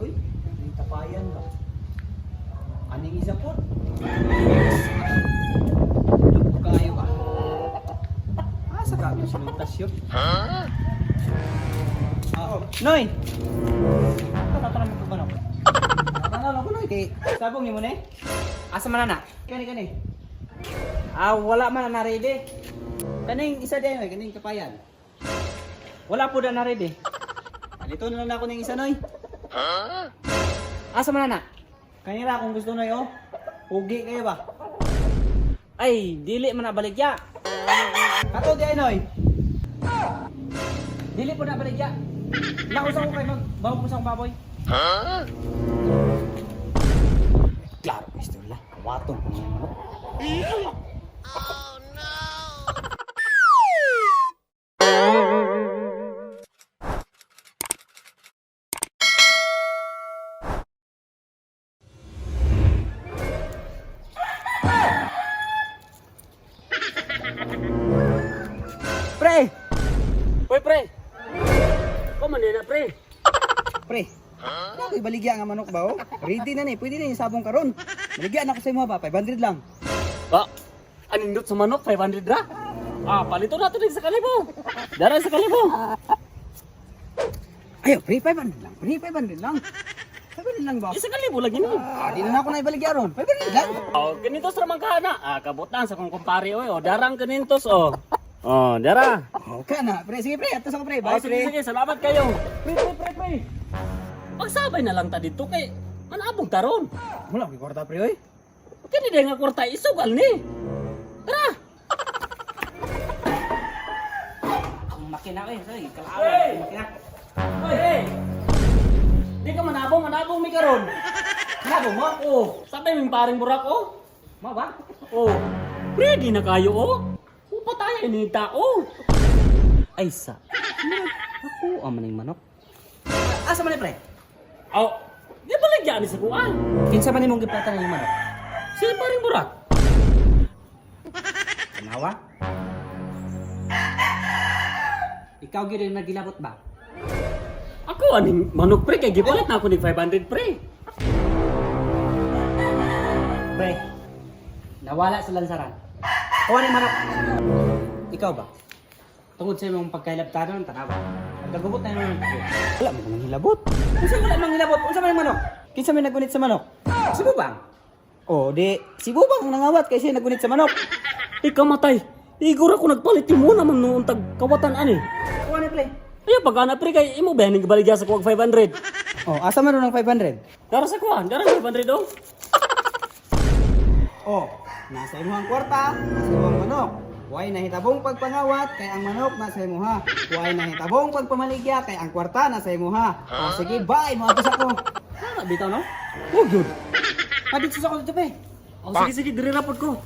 Uy, may tapayan ba? Aning isa po? Lugpo kayo ba? Asa ka ito sinuntas yun? Ah, oh. Noy! Tatanan mo ko ba no? Tatanan ko, Noy. Kay, sabong ni mo na eh. Asa man na? Kani, kani. Ah, wala man na ready. Kaning isa din, Noy. Kaning tapayan. Wala po na ready. Alito na lang ako ng isa, Noy. Asa man na? Kanila kung gusto, Noy, oh. Pugi kayo ba? Ay, dili man na baligya. Kato di ay, Noy. Dili po na baligya. Nakusa ko kay magbawag mo sa akong baboy. Klaro, Mr. La. Watong ko ng manok. Pre! Hoy, pre. Ko man na, pre. Pre! Huh? Ako'y baligya nga manok ba, oh? Ready na ni, pwede na yung sabong karon. Baligya na ako sa imo ba, 500 lang. Ba, anindot sa manok 500 ra. Ah, palito na to din sa kalibo. Dara sa kalibo. Ayo, pre, 500 lang. Pre, 500 lang. 500 lang ba? Isa kalibo lagi ni. Ah, di na ako na ibaligya ron. 500 lang. Oh, kanintos ra man ka na. Ah, kabutan sa kong kumpare oy. Oh, darang kanintos oh. Oh, dara. Okay na. Pre, sige pre, atos ako pre. Oh, Bye, sige, pre. sige, salamat kayo. Pre, pre, pre, pre. Pagsabay na lang ta dito kay manabog taron. Wala akong kwarta pre, oy. Kini day nga kwarta isugal ni. Tara. Ang makina eh, sorry, kalaway, ang makina. Hoy, hey. Di ka manabong, manabong mi karon. Manabong mo? Oh, sabay ming paring burak oh. Mo ba? Oh. Ready na kayo oh. Upa tayo ni tao. Ay sa. Ako ang maning manok. Asa man ni pre? Oh, di baligyan ni sa kuan. Kinsa man imong gipatan ng manok? Si paring burak. Tanawa? Ikaw gyud ang nagilabot ba? Ako aning manok pre kay gipalit na ako ni 500 pre. Pre, nawala sa lansaran. Kuha ni manok. Ikaw ba? Tungod sa imong pagkahilabtanon, tanawa. Pagkagubot na imong wala mo nang hilabot. Unsa wala mang hilabot? Unsa man ang manok? Kinsa may nagunit sa manok? Si Bubang. Oh, di si Bubang ang nangawat kay siya nagunit sa manok. Ikaw matay. Igor ako nagpalit mo naman noon tag kawatan ani. Kuha ni pre. Ayo pag ana pre kay imo ba ning gibaligya sa kuwag 500. Oh, asa man ron ang 500? Dara sa kuan, dara 500 oh. Oh, nasa imuhang kwarta, nasa imuhang manok. Way nahitabong pagpangawat kay ang manok nasa imuha. Way nahitabong pagpamaligya kay ang kwarta nasa imuha. Oh, sige, bye, moadto sa ko. Tama bitaw no? Oh, good. Madito sa ko dito, pe. Oh, sige sige diri ra pod ko.